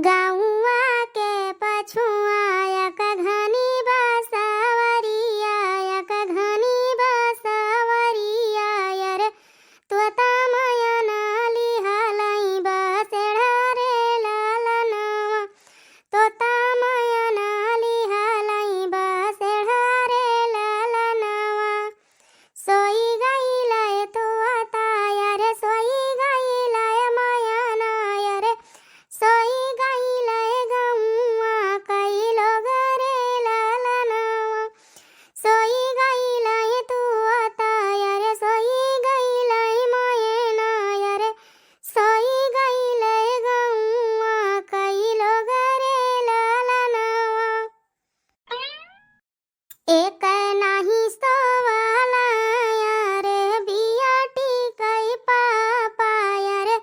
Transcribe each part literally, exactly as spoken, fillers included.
गौआ के पछुआ एक घनी बसवरिया, एक घनी बसवरिया, अरे तोता मयना लिहलई बसेड़ा रे ललनवा, तोता मयना लिहलई बसेड़ा रे ललनवा। सोई गइले तोता अरे सोई गइले मयना अरे सोई गइले गौआ कई लोग रे ललनवा। सोई गइले तोता अरे सोई गइले मयना अरे सोई गइले गौआ कई लोग रे ललनवा। एक नाही सोवला अरे बियाटी कई पापा अरे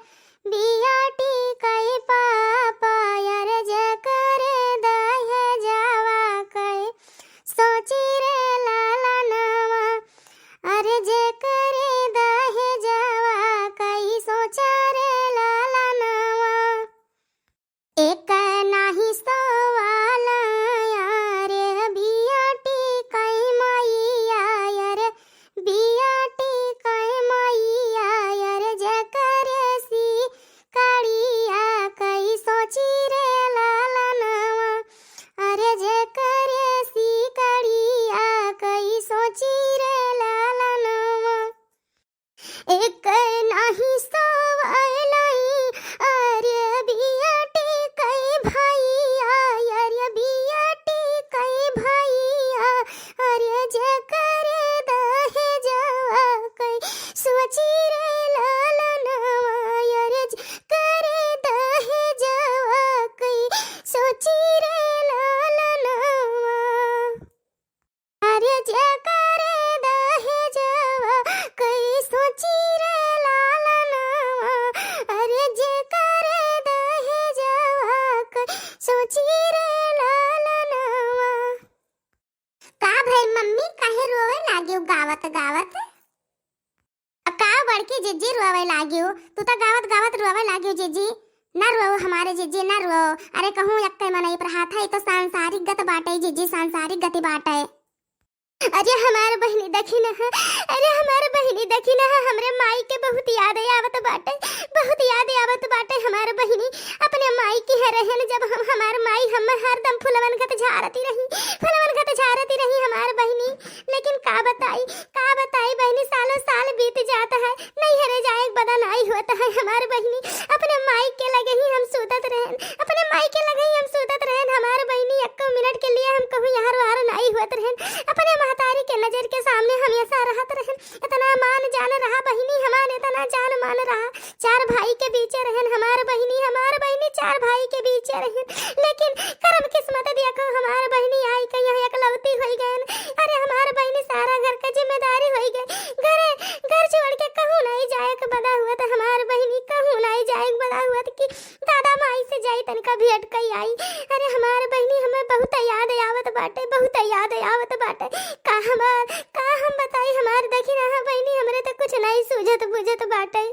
बियाटी कई पापा अरे जेकरे दहेजवा कई सोची रे ललनवा। अरे जेकरे दहेजवा कई सोचा रे ललनवा। एक नाही सोवला अरे बियाटी कई मैया अरे बियाटी कई मैया अरे जेकरे सिकड़िया कई सोची रे ललनवा। अरे जेकरे सिकड़िया कई सोची रे ललनवा। एक नाही सोवलई अरे बियाटी कई भैया, अरे बियाटी कई भैया, अरे जेकरे दहेजवा कई सोची रे ललनवा, अरे जेकरे दहेजवा कई सोची रे ललनवा। अरे जेकरे दहेजवा कई सोची रे ललनवा, अरे जेकरे दहेजवा कई सोची रे ललनवा। का भइल मम्मी, काहे रोवे लागिउ गावत गावत? अब का बड़की जिज्जी रोवे लागिउ? तू त गावत गावत रोवे लागिउ जिज्जी। ना रोवो हमारे जिज्जी, ना रोवो। अरे कहूँ यक्के मनई पर हाथ है, ई तो सांसारिक गत बाटे जिज्जी, सांसारिक गति बाटे। अरे हमार बहिनी देखी ना, अरे हमार बहिनी देखी ना, हमरे माई के बहुत याद आवत बाटे, बहुत याद आवत बाटे हमार बहिनी। अपने माई के यहाँ रहन जब हम, हमार माई हम हरदम फुलवन गत झारती रही, फुलवन गत झारती रही हमार बहिनी। लेकिन का बताई, का बताई बहिनी, सालों साल बीत जात है, नैहरे जाए के बदा नाई होत है हमार बहिनी। अपने माई के लगे ही हम सूतत रहन, अपने माई के लगे ही हम सूतत रहन हमार बहिनी। एको मिनट के लिए हम कहूँ यहाँ वहाँ नाई होत रहन। अपने महतारी के नजर के सामने हमेशा रहत रहन। इतना मान जान रहा बहिनी हमार, इतना जान मान रहा। चार भाई के बीचे रहन हमार बहिनी, हमार बहिनी चार भाई के बीचे रहन। लेकिन करम किस्मत देखो हमार बहिनी आई के यहाँ एकलौती होई गयन। अरे हमार बहिनी सारा घर के जिम्मेदारी होई गए। घरे, घर छोड़ के कहूँ नाई जाए के बदा हुआ त हमार बहिनी, कहूँ नाई जाए के बदा हुआ त कि दादा माई से जाई तनिका भेंट कई आई। अरे हमार बहिनी हमें बहुत याद आवत बाटे, बहुत याद आवत बाटे। का हमार, का हम बताई हमार, देखी ना बहिनी, हमरे त कुछ नाई सूझत बुझत बाटे।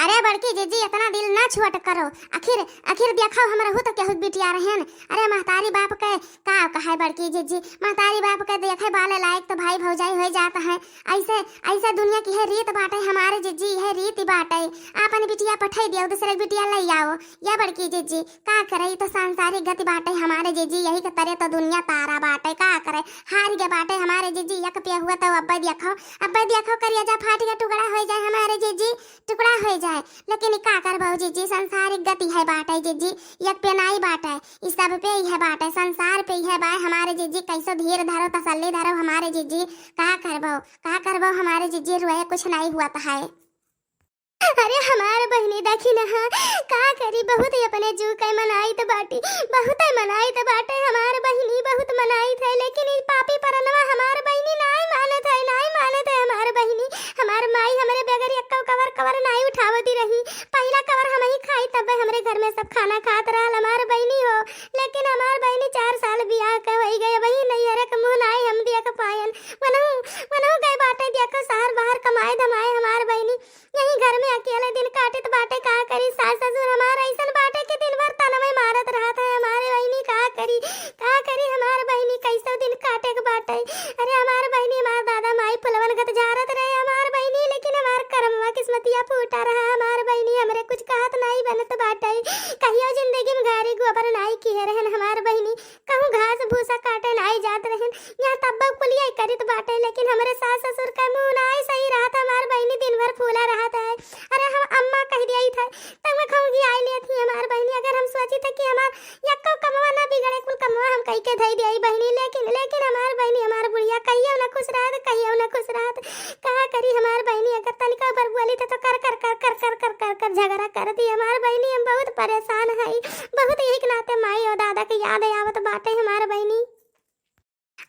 अरे बड़की जिज्जी, इतना दिल ना छोट करो। आखिर, आखिर देखो, हमरहू तो केहू बिटिया रहन। अरे महतारी बाप के का कहे बड़की जिज्जी, महतारी बाप के देखे वाले लायक तो भाई भौजाई हो जात है। ऐसे, ऐसे दुनिया की है रीत बाटे हमारे जिज्जी, यह रीत बाटे। आपन बिटिया पठाई दियो, दूसरे बिटिया ले आओ। या बड़की जिज्जी, का करे, ई तो सांसारिक गति बाटे हमारे जिज्जी, यही के तरे तो दुनिया तारा बाटे। का करे, हार गे बाटे हमारे जिज्जी, एक पे हुआ तो अब्बे देखो, अब्बे देखो करिया जा फाट के टुकड़ा हो जाए हमारे जिज्जी। टुकड़ा होइ जाए। लेकिन ई का करबो जिज्जी, संसारिक गति है बाटे जिज्जी, एक पे नाई बाटे, ई सब पे ही है बाटे, संसार पे ही है बाय हमारे जिज्जी। कैसो धीर धरो, तसल्ली धरो हमारे जिज्जी। का करबो, का करबो हमारे जिज्जी, रोए कुछ नाई हुआ तो है। अरे हमार बहिनी देखी न, हाँ, का करी, बहुत ही अपने जू के मनाइत बाटी, बहुत ही मनाइत बाटे हमार बहिनी, बहुत मनाइत है, लेकिन ई पापी परनवा हमार बहिनी नाई मानत है, नाई मानत है हमार बहिनी। हमार माई हमरे बगैर एक्को कवर, कवर नाई उठावती रही। पहिला कवर हमही खाई, तब्बे हमरे घर में सब खाना खात रहल हमार बहिनी हो। लेकिन हमार बहिनी चार साल बियाह के होई गए, वही नैहरे के मुँह नाई हम देख पायन। वनहु, वनहु गए बाटे देखो शहर बाहर कमाए धमाए हमार बहिनी। यही घर में अकेले दिन काटित बाटे, का करी, सास ससुर हमार ऐसन बाटे कि दिन भर तना का करी हमार बहिनी, कैसो दिन काटे के बाटे। अरे हमार बहिनी, हमार दादा माई फुलवन गत झारत रहे हमार बहिनी, लेकिन हमार करमवा किस्मतिया फूटा रहा हमार बहिनी, हमरे कुछ कहत नाई बनत बाटे। कहियो जिंदगी में गाड़ी गोबर नाई किहे रहन हमार बहिनी, कहूँ घास भूसा काटे नाई जात रहन, यहाँ तब्बो कुलिया करित बाटे, लेकिन हमरे सास ससुर का मुँह नाई सही रहत हमार बहिनी, दिन भर फूला रहत है। अरे हम अम्मा कह दिया था, तब मैं कहूँ कि आई लेत ही हमार बहिनी, अगर हम सोची था कि हमार यक्को कमवा ना बिगड़े, कुल कमवा हम कई के धई दिया बहिनी, लेकिन, लेकिन हमार बहिनी, हमार बुढ़िया कहियो ना खुश रहत, कहियो ना खुश रहत। का करी हमार बहिनी, अगर तनिका ऊपर बोली तो, तो कर, कर, कर, कर, कर, कर, कर, कर झगड़ा कर दी हमार बहिनी। हम बहुत परेशान है, बहुत यही के नाते माई और दादा के याद आवत बाटे हमार बहिनी।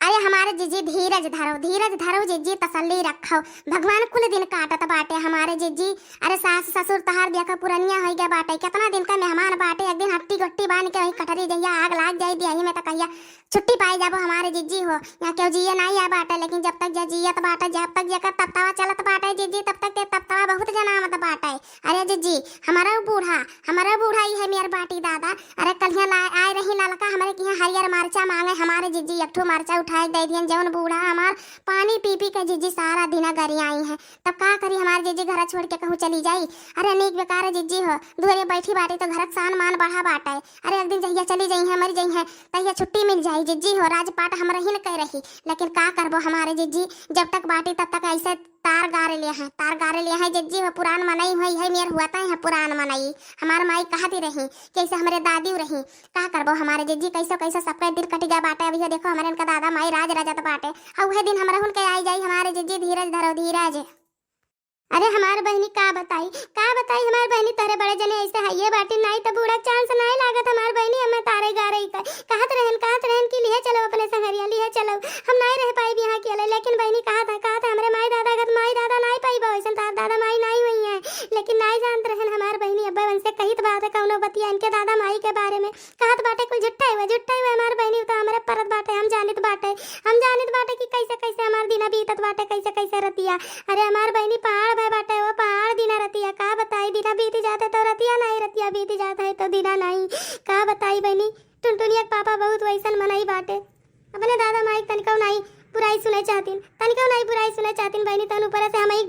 अरे हमारे जिज्जी धीरज धरो, धीरज धरो जिज्जी, तसल्ली रखो, भगवान कुल दिन काटत बाटे हमारे जिज्जी। अरे सास ससुर तहार देखो पुरनिया हो गया बाटे, कितना दिन का मेहमान बाटे, एक दिन हट्टी गोट्टी बांध के वही कटरी जहिया आग लाग जाई दिया में तो कहिया छुट्टी पाई जाबो हमारे जिज्जी हो। यहाँ केहू जिए नाई आ बाटे, लेकिन जब तक जे जियत बाटे, जब तक जेकर तपतवा चलत बाटे जिज्जी, तब तक के तपतवा बहुत जनामत बाटे। अरे जिज्जी, हमारा बूढ़ा, हमारा बूढ़ा ई है मेर बाटी दादा। अरे कलिया ला आए रही ललका हमरे किहाँ हरियर मरचा मांगे, हमारे जिज्जी एक ठो मरचा उठाए दे दियन, जौन बूढ़ा हमार पानी पी पी के जिज्जी सारा दिना गरियाई है। तब का करी हमार जिज्जी घर छोड़ के कहूँ चली जाई? अरे नीक बेकार जिज्जी हो, दुहरे बैठी बाटी तो घर के सान मान बढ़ा बाटे। अरे एक दिन जहिया चली जाई है, मरी जाई है, तहिया छुट्टी मिल जाई जिज्जी हो, राजपाट हम रही न कह रही। लेकिन का करबो हमारे जिज्जी, जब तक बाटी तब तक ऐसे तार गारे लिया है, तार गारे लिया है जिज्जी हो, पुरान मनई हुई है, मेर हुआ तय है पुरान मनई। हमार माई कहती रही कि ऐसे हमरे दादी रही, का करबो हमारे जिज्जी, कैसो कैसो सबके दिन कटि गया बाटे। अभी देखो हमारे इनका दादा माई राज रजत बाटे, और वह दिन हमरा हुन के आई जाई हमारे जिज्जी, धीरज धरो धीरज। अरे हमार बहिनी का बताई, का बताई हमार बहिनी, तोहरे बड़े जने ऐसे हइये बाटी, नाई त बूढ़ा चांस नाई लागत हमार बहिनी, हमें तारे गा रही का कहत रहन, कहत रहन कि लिहे चलो अपने संगरिया, लिहे चलो, हम नाई रह पाई यहाँ अकेले। लेकिन बहिनी कहत है, कहत है हमरे माई दादा गत, माई दादा नाई पाई बा वैसन, तार दादा माई नाई हुई है। लेकिन नाई जानत रहन हमार बहिनी, अब्बा उनसे कहित बात है कौनो बतिया इनके दादा माई के बारे में, कहत बाटे कुल झुट्ठा हुआ, झुट्ठा हुआ हमार बहिनी, तो हमरे परत बाटे, हम जानित बाटे, हम जानित बाटे कि कैसे कैसे हमार दिना बीतत बाटे, कैसे कैसे रतिया। अरे हमार बहिनी पहाड़ भय बाटे, वो पहाड़ दिना रतिया, का बताई, दिना बीत जाते तो रतिया नहीं, रतिया बीत जात है तो दिना नहीं, का बताई बहिनी। टुनटुनिया के पापा बहुत वैसन मनई बाटे, अपने दादा माई के तनिकौ नाई बुराई सुने चाहतीन, तनिकौ नाई बुराई सुने चाहतीन बहिनी, तन ऊपर से हमई